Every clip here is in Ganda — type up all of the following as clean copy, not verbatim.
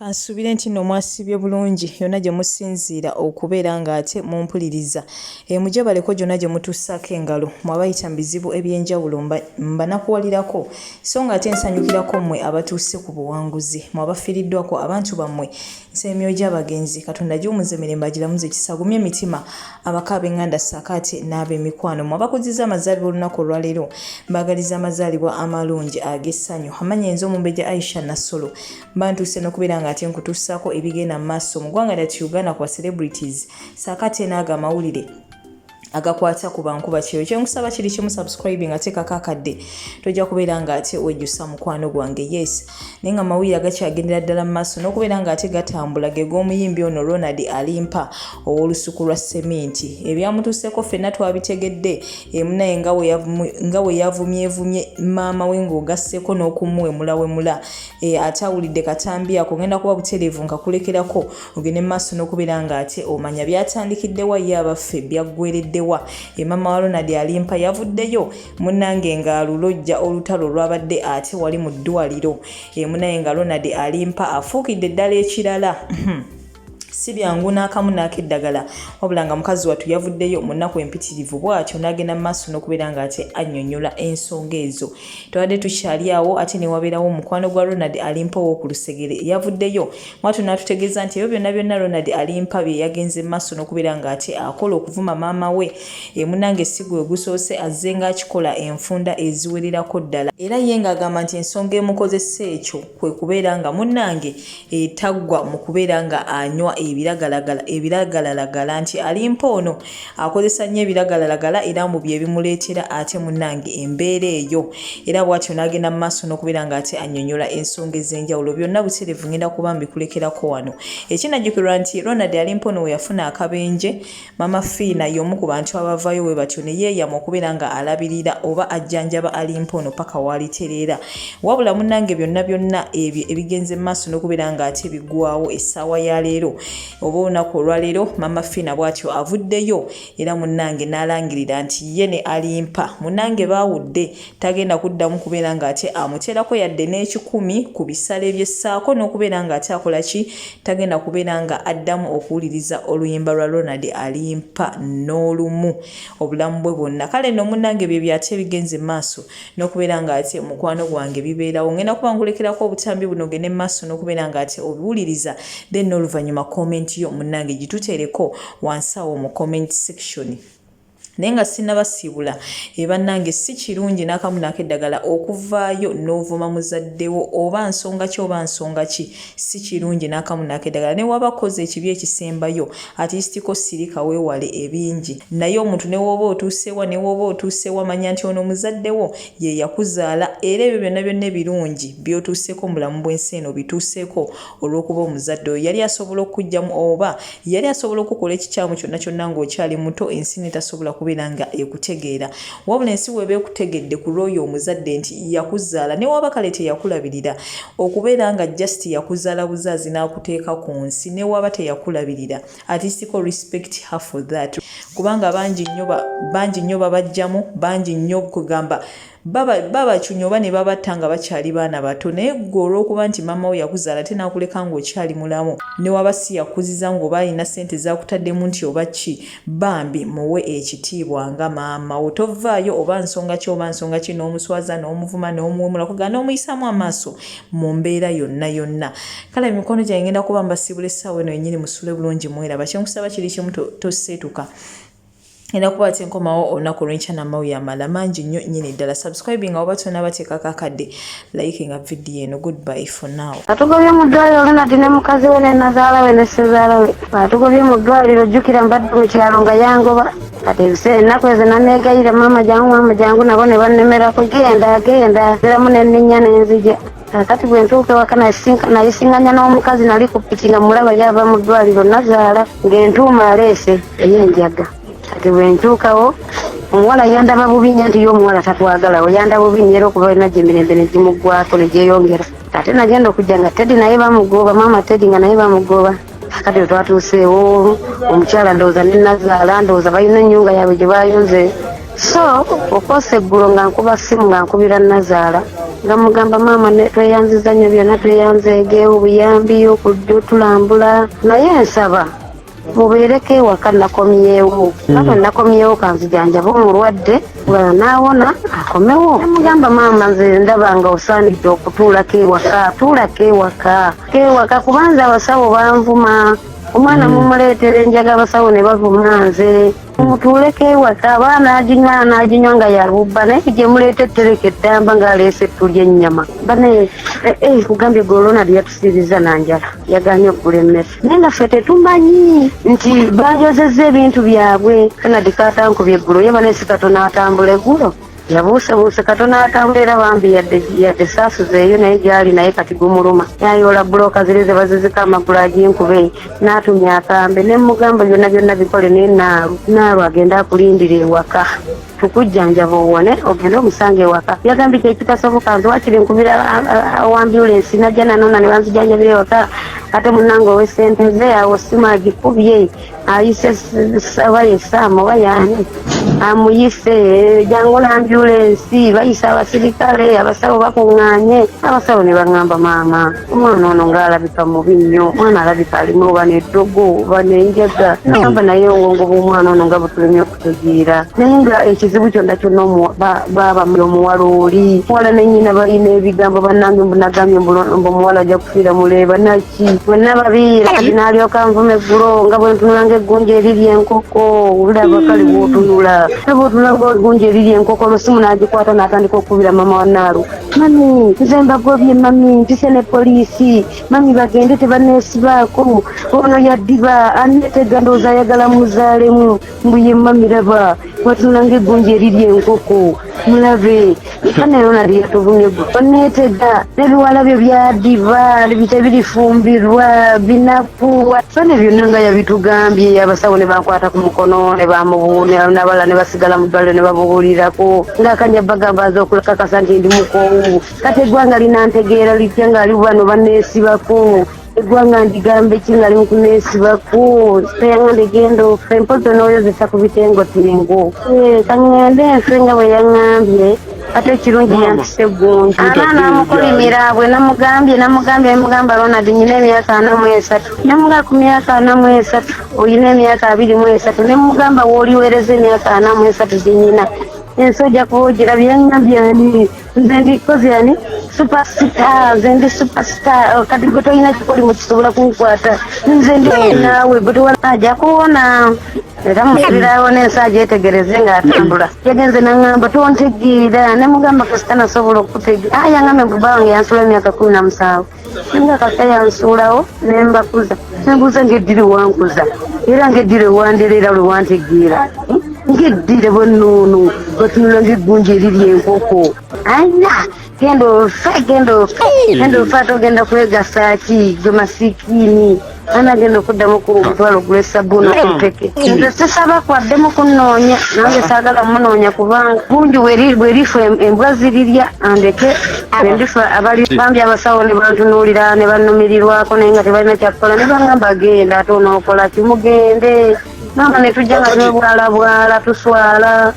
Kansuubire nti nno mwasiibye bulungi yonna gye musinziira okubeera ng'ate mumpuliriza. E mugyebaleko gyonna gye mutussaako engalo mwe abayita mu bizibu eby'enjawulo mbanakuwalirako so ng'ate nsanyukirako mmwe abatuuse ku buwanguzi mwe abafiiriddwako abantu bammwe nsaba emyoyo gy'abagenzi Katonda agiwummuze mirembe agiramuze kisa agumye emitima abaka ab'enganda ssaako ate n'ab'emikwano mwe abakuzizza amazaalibwa olunaku olwaleero mbaagaliza amazaalibwa amalungi ag'essanyu. Amannya nze Omumbejja Aisha Nassolo. Mba ntuuse n'okubeera nga ate nkutuusaako ebigenda mu maaso mu ggwanga lyattu Uganda ku ba celebrities ssaako ate n'ago amawulire agakwata ku bankuba kyeyo. Kyenkusaba kiri kimu, subscribing ateekako akadde, tojja kubeera nga ate wejjusa mukwano gwange. Yes, naye nga amawulire agakyagendera ddala mu maaso n'okubeera nga ate gatambula ge g'omuyimbi ono Ronald Alimpa ow'olusuku lwa seminti. Ebyamutuuseeko ffenna twabitegedde emunaye nga bwe yavumyevumye maama we ng'ogasseeko n'okumuwemulawemula. Eh, ate awulidde katambi ako ngenda kuba butereevu nkakulekerako ogende mu maaso n'okubeera ng'ate omanya byatandikiddewa ye abaffe byaggwereddewa. Emama wa Ronald Alimpa yavuddeyo munnange ng'alulojja olutalo olwabadde ate wali mu ddwaliro. Eh, munaye nga Ronald Alimpa afuukidde ddala ekirala. Si byangu n'akamu n'akeddagala, wabula nga mukazi wattu yavuddeyo mu nnaku empitirivu bw'atyo n'agenda mu maaso n'okubeera ng'ate annyonnyola ensonga ezo. Twabadde tukyali awo ate ne wabeerawo omukwano gwa Ronald Alimpa ow'oku lusegere yavuddeyo mwattu n'atutegeeza nti ebyo byonna byonna Ronald Alimpa bye yagenze mu maaso n'okubeera ng'ate akola okuvuma maama we e munnange si gwe gusoose, azze ng'akikola enfunda eziwererako ddala. Era ye ng'agamba nti ensonga emukozesa ekyo kwe kubeera nga munnange etaggwa mu kubeera nga anywa ebiragalalagala ebiragalalagala nti alimpa ono akozesa nnyo ebiragalalagala era mbu bye bimuleetera ate munnange embeera eyo. Era bw'atyo n'agenda mu maaso n'okubeera nga ate annyonnyola ensonga ez'enjawulo. Byonna butereevu ngenda kuba mbikulekerako wano. Ekinajjukirwa nti Ronald Alimpa ono we yafuna akabenje, Maama Fiina y'omu ku bantu abavaayo bwe batyo ne yeeyama okubeera nga alabirira oba ajjanjaba Alimpa ono paka w'alitereera. Wabula munnange byonna byonna ebyo ebigenze mu maaso n'okubeera nga ate bigwawo essaawa ya leero oba olunaku olwaleero, Maama Fiina bw'atyo avuddeyo era munnange n'alangirira nti ye ne Alimpa munnange baawudde. Tagenda kuddamu kubeera ng'ate amuteerako yadde n'ekikumi ku bisale bye ssaako n'okubeera ng'ate akola ki, tagenda kubeera nga addamu okuwuliriza oluyimba lwa Ronald Alimpa n'olumu obulamu bwe bwonna. Kale nno munnange byebyo ate ebigenze mu maaso n'okubeera ng'ate mukwano gwange bibeerawo. Ngenda kuba nkulekerako obutambi buno ogende mu maaso n'okubeera ng'ate obiwuliriza then n'oluvannyuma comment yo munnange gituteereko wansi awo mu comment section. Naye nga sinnabasiibula, eh bannange si kirungi n'akamu n'akeddagala okuvaayo n'ovuma muzadde wo oba nsonga ki oba nsonga ki, si kirungi n'akamu n'akeddagala. Ne waba koze ekibi ekisembayo, atiisitiko sirika weewale ebingi. Naye omuntu ne w'oba otuuse wa, ne w'oba otuuse wa, manya nti ono muzadde wo ye yakuzaala era ebyo byonna byonna ebirungi by'otuuseeko mu bulamu bw'ensi eno obituuseeko olw'okuba omuzadde oyo yali asobola okukuggyamu oba yali asobola okukukola ekikyamu kyonna kyonna ng'okyali muto ensi n'etasobola kubeera nga ekutegeera. Wabula ensi bw'eba ekutegedde ku lw'oyo omuzadde nti yakuzaala ne waba kale teyakulabirira, okubeera nga just yakuzaala buzaazi n'akuteeka ku nsi ne waba teyakulabirira, at least ko respect her for that kubanga bangi nnyo bangi nnyo babaggyamu, bangi nnyo kwegamba Babacunya oba ne babatta nga bakyali baana bato naye ggwe olw'okuba nti maama wo yakuzaala ate n'akuleka ng'okyali mulamu ne waba si yakuziza ng'oba alina ssente z'akutaddemu nti oba ki bambi muwe ekitiibwa nga maama wo tovaayo oba nsonga ki oba nsonga ki n'omuswaza n'omuvuma n'omuwemula kwegamba n'omuyisaamu amaaso mu mbeera yonna yonna. Kale mikwano gyange ngenda kuba mbasiibula essaawa eno yennyini musule bulungi mweraba kye nkusaba kiri kimu toseetuka. Ngenda kuba ate nkomawo olunaku olw'enkya n'amawulire amalala mangi nnyo nnyini ddala. Subscribing oba tonaba teekako akadde, likinga vidiyo eno. Goodbye for now. Batugobye mu ddwaliro Ronald ne mukazi we ne nazaala we ne ssezaala we batugobye mu ddwaliro. Jjukira mbadde mu kyalo nga yangoba kati ebiseera ennaku ezo naneegayira maama jangu maama jangu nabo ne bannemerako genda genda ziramu ne nninnya ne nzija. Kaakati bwe ntuuka ewaka nayisinganya n'omukazi nali ku piki nga mulaba yava mu ddwaliro nazaala ng'entuuma aleese ey'enjaga. Kati bwe ntuukawo omuwala yandaba bubi nnyo nti ye omuwala tatwagalawo yandaba bubi nnyo era okuva lwe najja emirembe ne gimuggwaako ne gyeyongera. Ate nagenda okujja nga Teddy naye bamugoba maama Teddy nga naye bamugoba. Kati bwe twatuuseewo omukyala ndowooza ne nazaala ndowooza balina ennyunga yaabwe gye bayunze. So okwosa eggulo nga nkuba ssimu nga nkubira nazaala Nga mugamba maama tweyanziza nnyo byonna, tweyanzeege obuyambi okujja otulambula, naye nsaba mubeereko ewaka. Nakomyewo nga bwe nakomyewo, kanzijanjabe omulwadde, bw'anaawona akomewo. Namugamba maama, nze ndaba nga osaanidde okutuulako ewaka, tuulako ewaka kewaka, kubanza abasawo banvuma, omwana mumuleetera enjaga, abasawo ne bavuma nze. Mutuuleko ewaka, abaana aginywa anaaginywa nga yabubba, naye gye muleeta ettereka eddamba ng'aleese ettu ly'ennyama. Bane kugambye gwe Ronald yatusiibizza nanjala, yaganye okugula emmere, naye nga ffe tetumanyi nti bajozezza ebintu byabwe. Ronald katankubye eggulo ye, bane si katono atambula eggulo, yabuusebuuse katono atambula, era bambi yadde saasuzeeyo naye gyali, naye kati gumuluma. Yayoola bulooka ziri ze bazizika amagulu aginkube n'atumya akambe, ne mugamba byonna byonna bikole, naye naalu naalu agende akulindira ewaka, tukujjanjaba owone, ogende omusange ewaka. Yagambye kyekitasoboka, nze wakiri nkubira ambulensi najja nanona ne banzijanjabira ewaka. Ate munange ow'essente ze awo simu agikubye, ayise oba ye Sam oba yaani amuyise, jangu n'ambulensi, bayise abasirikale, abasawo bakuŋŋaanye. Abasawo ne baŋŋamba, maama, omwana ono ng'alabika mubi nnyo, omwana alabika alimu oba n'eddogo oba n'enjaga. Nagamba naye obwongo bw'omwana ono nga butulemye okutegeera, naye nga ekizibu kyonna kyonna baaba omuwala oli muwala ne nnyina balina ebigambo. Bannange, mbunagambye mbu omuwala ajja kufiira muleeba naki, bonna babiira. Kati n'alyoka nvuma eggulo nga bwe ntunula ng'eggunja eriri enkoko, olaba kale bw'otunula bw'otunula ng'eggunja eriri enkoko. Olwo simu n'agikwata n'atandika okukubira mama wa Naalu, "Mami, nze mbagobye, mami, mpise ne poliisi, mami, bagende tebaneesibaako, ono yaddiba aneetega, ndowooza ayagala muzaalemu." Mbu ye mami, laba watunula ng'eggunja eriri enkoko, mulabe kane Ronald yatuvumye gwe oneetega n'ebiwala byo byadiba tebirifumbirwa binakuwa fene byonna nga yabitugambye. Abasawo ne bankwata ku mukono ne bamubunabalala ne basigala mu ddwaliro ne babuulirako ng'akanya bagamba nze okulakakasa nti ndi mukoowu. Kati eggwanga linantegeera litya ng'ali bano baneesibako? Eggwanga ndigambe ki nga li mu kuneesibako? Teyaŋŋambye genda ofe, mpozi n'oyozesa ku bitengotengo. Kaŋŋende nfe nga bwe yaŋŋambye. Ate ekirungi yampisa eggunju ana namukolimira bwe namugambye namugambye nemugamba, Ronald, nyina emyaka 43. Nemugamba ku myaka 43 oyina emyaka 23. Nemugamba wooliwereza emyaka 43 gyenyina, ensi ojja kuba ogirabye. Yaŋŋambye ani, nze ndi kozi ani, superstar, nze ndi superstar. Kati gwe tolina kikolimu kisobola kunkwata, nze ndi naawe gwe tewala ajja kuwona. Era musibirawo n'ensi agyetegereze ng'atambula. Yagenze naŋŋamba tontegeera, nemugamba kasita nasobola okutegeera. Ah, yaŋŋambye mbu bba wange yansuula emyaka 17, nga kasita yansuulawo nembakuza. Nembuuza ng'eddire wankuza era ng'eddire wandera era lwe wantegeera ng'eddire bwenoono batunula ng'eggunja eriri enkoko. Aya, genda ofe, genda ofe, genda ofe, ate ogenda kwegasa ki gwe masikiini? Ana agenda okuddamu ku mutwalo gula esabbuuni okumpeke. Nze sisaba kwaddemu kunnoonya, nange saagala munoonya, kubanga bungi bwe lifa embwa zirirya. Andeke bwendifa abali bambi. Abasawo ne bantunuulira ne bannumirirwako, naye nga tebalina kyakukola, ne bangamba genda, ate onookola ki? Mugende maama, ne tujja nga twebwalabwala tuswala.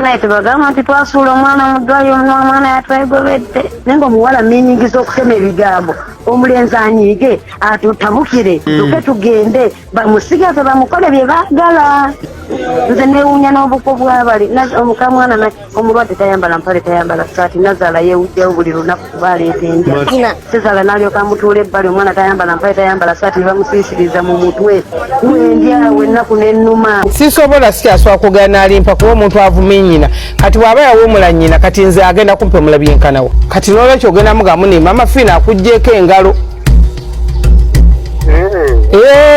Naye tebagamba nti twasuula omwana mu ddwaliro, omwana yatwegobedde. Naye nga omuwala meaning z'okutema ebigambo, omulenzi anyiige atutabukire, tuke tugende bamusigaze bamukole bye baagala. Nze newuunya n'obuko bwabali omukamwana omulwadde tayambala mpale, tayambala saati, nazaala yeewujjawo buli lunaku kuba aleeta enja. Sezaala n'alyoka amutuula ebbali, omwana tayambala mpale, tayambala saati, ne bamusiisiriza mu mutwe. Wendyawo ennaku n'ennuma. Sisobola, sikyasobola kwogera n'alimpa, kuba omuntu avuma nnyina. Kati bw'aba yawemula nnyina, kati nze agenda kumpemula byenkanawa? Kati n'olwekyo ogenda mugamu ni mama Fiina akuggyeeko engalo.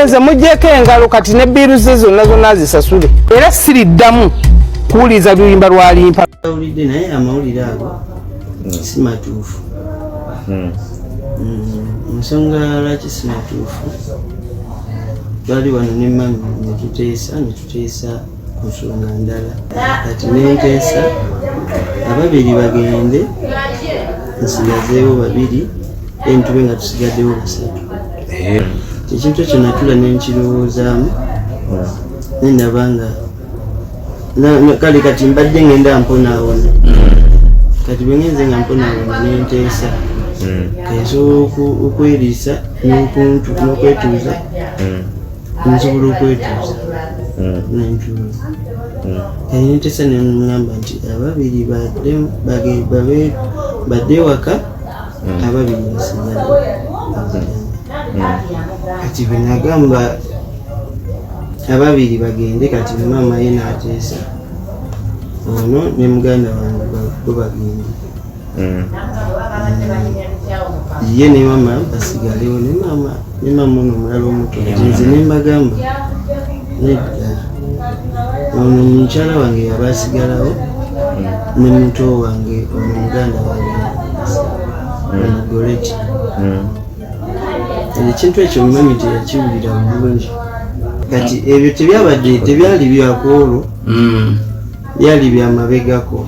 Nze muggyeko engalo kati ne bill ze zonna zonna azisasule, era siriddamu kuwuliriza luyimba lwalimpa. Awulidde, naye amawulire ago si matuufu. Ensonga lwaki si matuufu, twali wano ne mami netuteesa ku nsonga ndala. Kati nenteesa ababiri bagende, nsigazeewo babiri, then tube nga tusigaddewo basatu. Ekintu ekyo natula nenkirowoozaamu, nendaba nga kale kati mbadde ngenda mponaawona. Kati bwe ngenze nga mponaabona nenteesa hmm. nsobola okweriisa n'okwetuuza hmm. nsobola okwetuuza hmm. nentuula. Kati nenteesa nemugamba nti ababiri badde ewaka, ababiri basigale. Kati bwe nagamba ababiri bagende, kati maama ye n'ateesa ono ne muganda wange bo bagende. Ye ne mama basigalewo, ne mama ne mama ono omulala omuto. Kati nze ne mbagamba nedda, ono mukyala wange yaba asigalawo ne muto wange ono, muganda wange ono Goreti. Ekintu ekyo mami teyakiwulira bulungi. Kati ebyo tebyabadde, tebyali byakwolwo, byali byamabegako,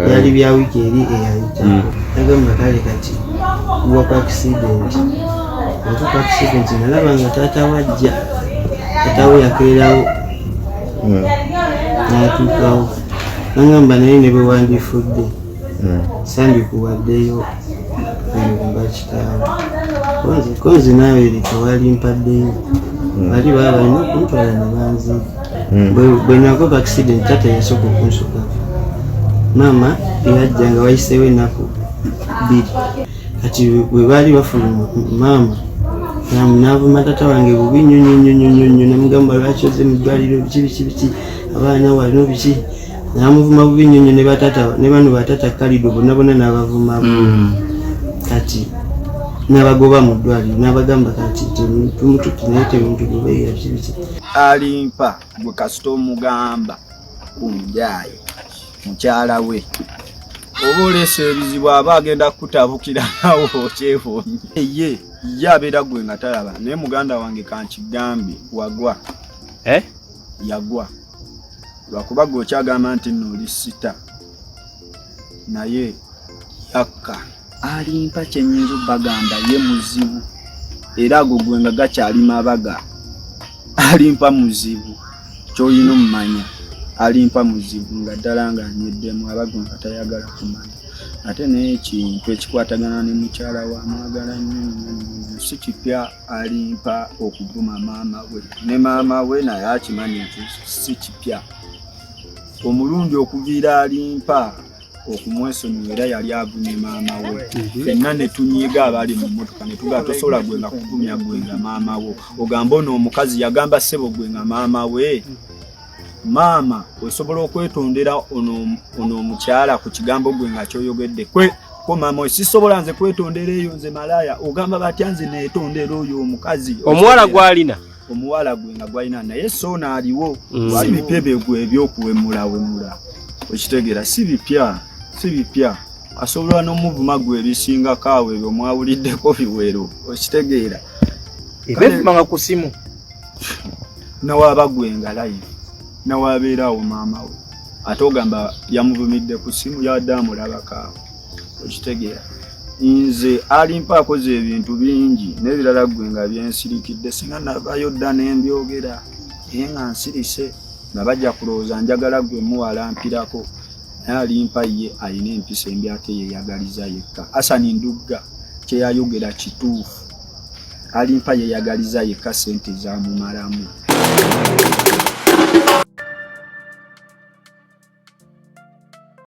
byali bya wiiki eri eyayitako. Agamba kale kati gwa ku accident, ate ku accident nalaba nga taata wajja, taata we yakeerawo n'atuukawo, nagamba naye ne bwe wandifudde sandikuwaddeyo eyo nga kitaawe. Konze naawe tewali mpaddeyo, bali baba balina okuntwala ne banziika. Bwe nakoka accident, taata yasooka okunsukako, maama yajja nga wayiseewo ennaku 2. Kati bwe baali bafuluma, maama n'avuma taata wange bubi nnyo nnyo nnyo nnyo nnyo, namugamba lwaki oze mu ddwaliro, biki biki biki, abaana wano biki, namuvuma bubi nnyo nnyo, ne batata ne bano batata Kalido bonna bonna n'abavuma. Kati n'abagoba mu ddwaliro, n'abagamba kati tumututte naye temutugobeera biki biki. Alimpa gwe kasita omugamba ku njaayi mukyala we oba oleesa ebizibu, aba agenda kukutabukira nawe okyewuunye. Ye ye abeera gwe nga talaba, naye muganda wange kankigambe wagwa. Eh? Yagwa lwakuba gwe okyagamba nti nno oli sita, naye yakka. Alimpa kyenyinza obbagamba ye muzibu, era ago gwe nga gakyali mabaga. Alimpa muzibu, kyolina omumanya, alimpa muzibu nga ddala nga anyweddemu, abagwe nga tayagala kumanya. Ate n'ekintu ekikwatagana ne mukyala wa mwagala nnyo nnyo nnyo, si kipya alimpa okuvuma maama we, ne maama we naye akimanyi nti si kipya. Omulundi okuviira alimpa okumwesonyiwa, era yali avumye maama we, ffenna ne tunyiiga abaali mu mmotoka ne tugaa tosobola gwe nga kuvumya gwe nga maama wo, ogamba ono omukazi yagamba ssebo gwe nga maama we. Maama osobola okwetondera ono omukyala ku kigambo gwe nga kyoyogedde kwe ko maama we, sisobola nze kwetondera eyo, nze malaaya ogamba batya nze neetondera oyo omukazi omuwala gwalina omuwala gwe nga gwalina, naye soona aliwo. Si bipya ebyo ebyokuwemulawemula, okitegeera? Si bipya, si bipya. Asobola n'omuvuma gwe ebisingako awo, ebyo mwawuliddeko biwero, okitegeera? Ebevumanga ku simu. Nawaaba gwe nga live nawabeera awo maama we, ate ogamba yamuvumidde ku simu, yabadde amulabako awo, okitegeera? Nze alimpa akoze ebintu bingi n'ebirala gwe nga byensirikidde, singa navayo dda nembyogera, naye nga nsirise nga bajja kulowooza njagala gwe muwalampirako. Naye alimpa ye alina empisa embi, ate yeyagaliza yekka. Asani Ndugga kyeyayogera kituufu, alimpa yeyagaliza yekka, sente zamumalamu.